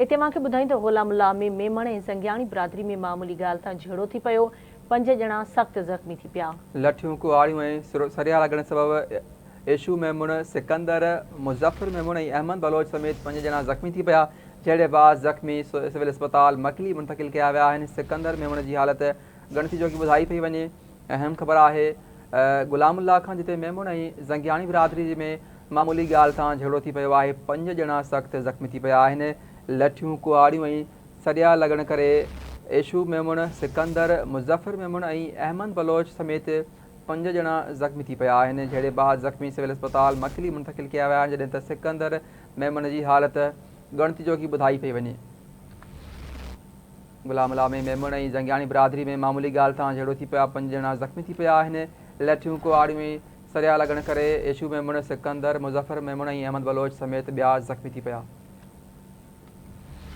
اتي اوهان کي ٻڌايون ته غلام الله ۾ ميمڻ ۽ زنگياڻي برادري ۾ معمولي ڳالهه تان جهيڙو ٿي پيو، پنج ڄڻا سخت زخمي ٿي پيا. لٺيون، ڪهاڙيون ۽ سريا لڳڻ سبب ايشو ميمڻ، سڪندر، مظفر ميمڻ ۽ احمد بلوچ سميت پنج ڄڻا زخمي ٿي پيا، جهيڙي بعد زخمي سول اسپتال مڪلي منتقل ڪيا ويا آهن، سڪندر ميمڻ جي حالت ڳڻتي جوڳي ٻڌائي پئي وڃي. اهم خبر آهي غلام الله کان جتي ميمڻ ۽ زنگياڻي برادري ۾ معمولي ڳالهه تان جهيڙو ٿي پيو آهي، پنج ڄڻا سخت زخمي ٿي پيا آهن، لٺيون، ڪهاڙيون ۽ سريا لڳڻ ڪري ايشو ميمڻ، سڪندر، مظفر ميمڻ ۽ احمد بلوچ سميت پنج ڄڻا زخمي ٿي پيا آهن، جهيڙي بعد زخمي سول اسپتال مڪلي منتقل ڪيا ويا آهن، جڏهن ته سڪندر ميمڻ جي حالت ڳڻتي جوڳي ٻڌائي پئي وڃي. غلام الله ۾ ميمڻ ۽ زنگياڻي برادري ۾ معمولي ڳالهه تان جهيڙو ٿي پيا، پنج ڄڻا زخمي ٿي پيا آهن، لٺيون، ڪهاڙيون ۽ سريا لڳڻ ڪري ايشو ميمڻ، سڪندر، مظفر ميمڻ ۽ احمد بلوچ سميت ٻيا زخمي ٿي پيا.